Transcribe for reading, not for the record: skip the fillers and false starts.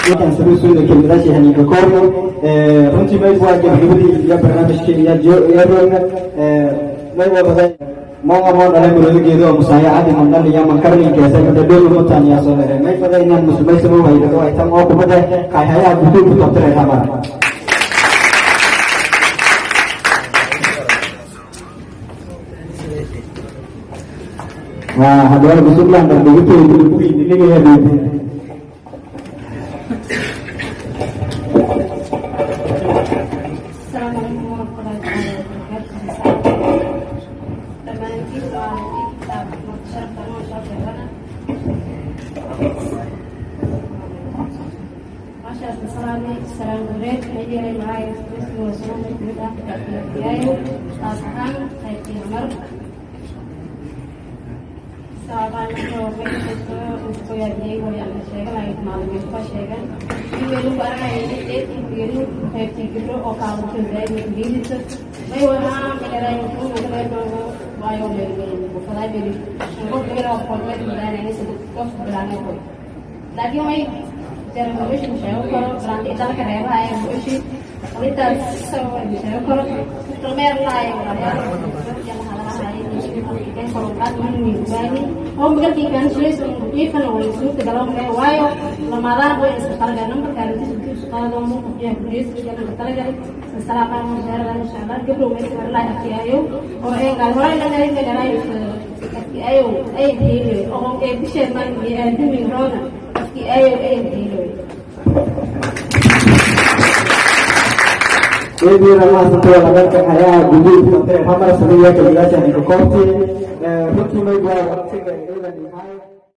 Kelmadaashahaninka koorno. Runtii may waa gabagabadii iyo barnaamijkii iyo roogna. May wadaday monga moo dhalay maroodageedo oo musaayacadi mandhal iyo mankarninkeesa madadhoolu mutaan yaa soo dheray. May faday inaan musumaysamo waydado ay tan oo kumada kayhayaha guduudku tabtiray hamar. Haddana busugland dhigitooda. السلام عليكم ورحمة الله تعالى وبركاته. Dhammaantiin waa kitaab sharafta noo soo sheegana. Maashaas salaamay salaam gureed may yeelay magacay isku soo mid ah kitaabkiyaayo taas ahaan qaybtii mar sababaan qoyaadiyey wayaan sheeganay maalimiin ka sheegan iweynu ku aragay eedinkeenu qaybtii gibro oo kaalinto zaid liidisa may wahaa meeray wuxuu waayo meelfaday meel qof gabar oo qolmeed madaanaysa qof bilaanay qoy, laakiin way jarabishin sheego karo bilaanti dalka reebaha ee buushi intaas sabab sheego karo kulmeer laay walaalayaal. Oo magalkii kan shayso ifan way suurta galo waayo lamadaan way iska talagal nambarka inta isku qaado muuqafiya kujeys iyo talagal salaam mushaarada insha Allah gabdho way soo la afiyaayo oo ee gal hore la garay garay afiyaayo ay diilo oo ee bisheed man iyo aadami roona afiyaayo ay diilo. Eediina mahadsantay walagalka hayaha guduudka hamar sameeya kelmadaashaninka koobti. Runtii may waa waqtiga ciidan.